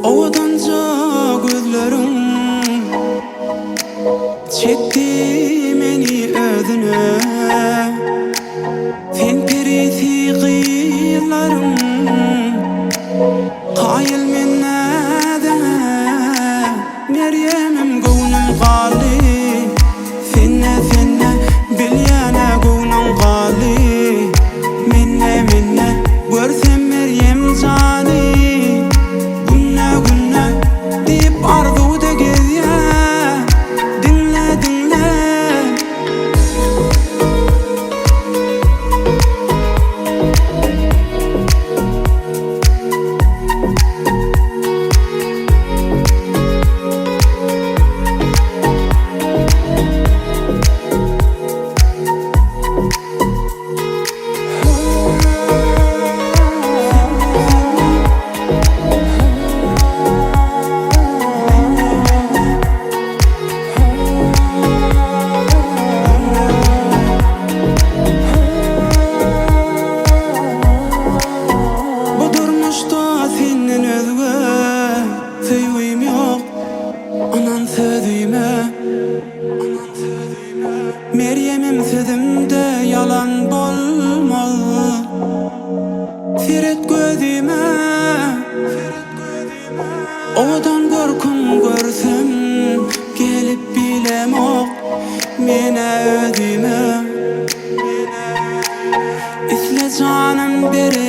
Owadanja gözleriň Çekdi meni özüne Sen perisi gyzlaryň Kaýyl men näzine Merýemim göwnüm galdy Sende sende bilýänä göwnüň galdy Mende mende görsem Merýem jany Günde günde diýip arzuwda gezýä Diňle diňle. Bu durmuşda senden özge söýgim ýok Ynan sözüme Merýemim sözümde ýalan bolmaz Seret gözüme Owadan görküň görsem Gelip bilemok men-ä özüme Isle janym bereýin.